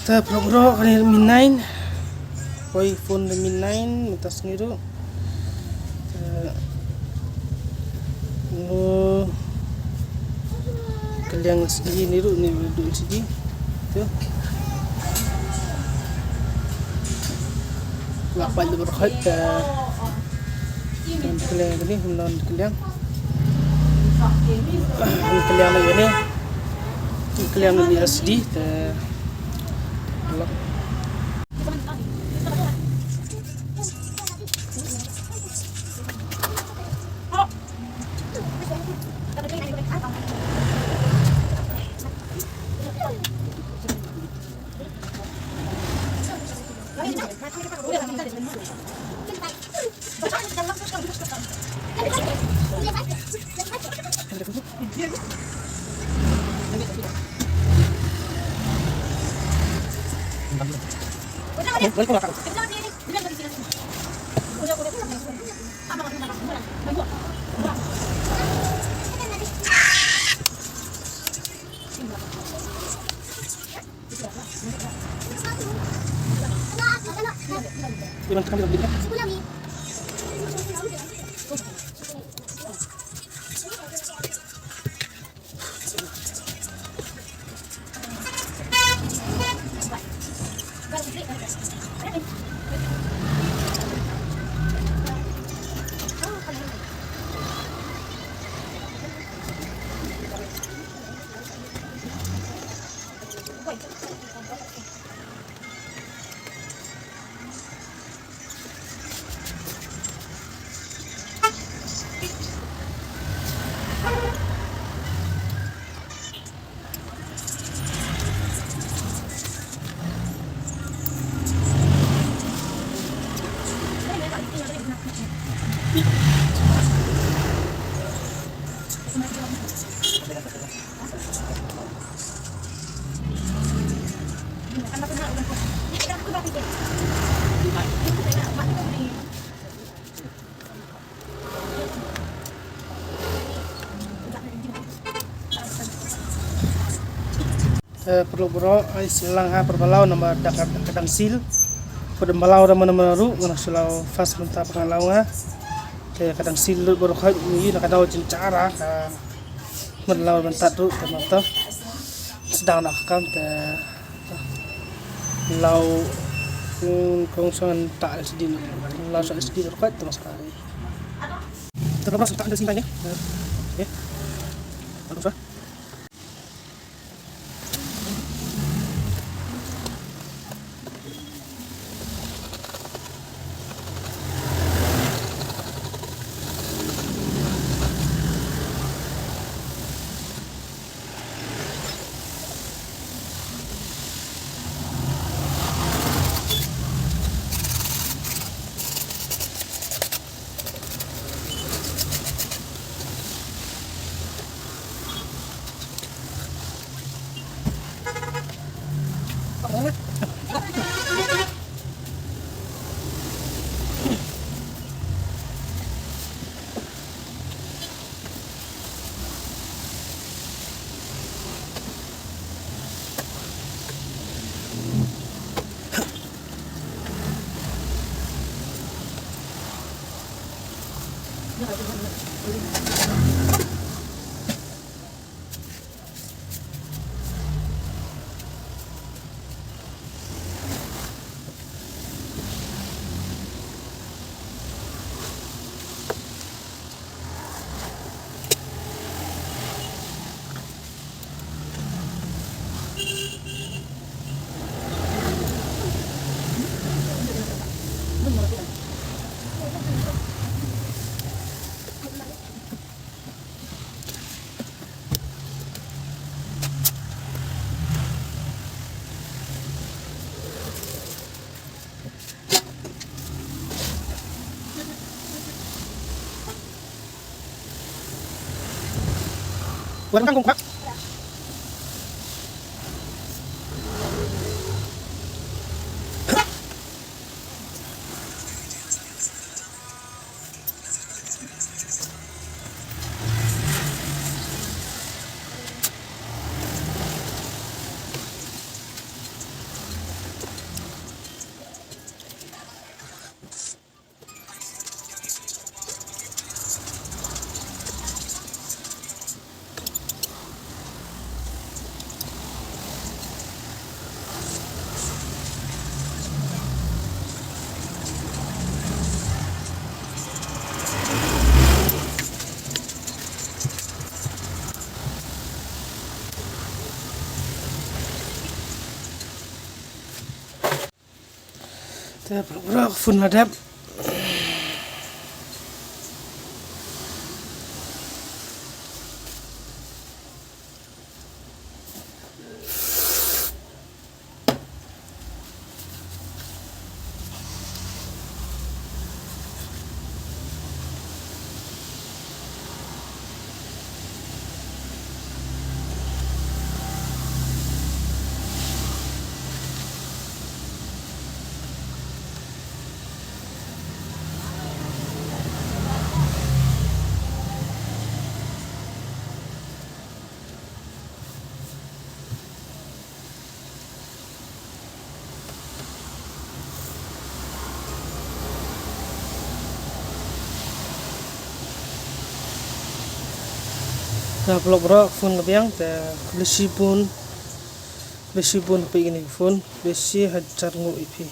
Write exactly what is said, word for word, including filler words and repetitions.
Te pyrshah kane Mi nine. Poi phone da Mi nine mynta sngi ruh. Te no kylliang sdie ni ruh ni du sdie. Te la pait da bor khait te Kan kylliang kane, hynnon kylliang. Kylliang lagi ni. Kylliang ni S D te. Te paralok baroh, ai sngewbha ha pyrshah pynlaw namar da ka, ka dang sil. Pyrshah pynlaw da mana mana ruh, nga sngewbha first mynta pyrshah pynlaw nga. Te ka dang sil lut baroh khait, ngi na ka daw jynjar ka Mynlaw ban tat ruh te mynta sdang na ka kam te law, mm, kong song ta L C D, law sa L C D berkat te mas kai. Terus tak ada sini ya. Ya. Terus ah. Te paralok, ka fun la dep. Te paralok, ka fun ka biang, te khublei shibun, khublei shibun peit ïa kane ka fun, khublei shihajar nguh ïa phi.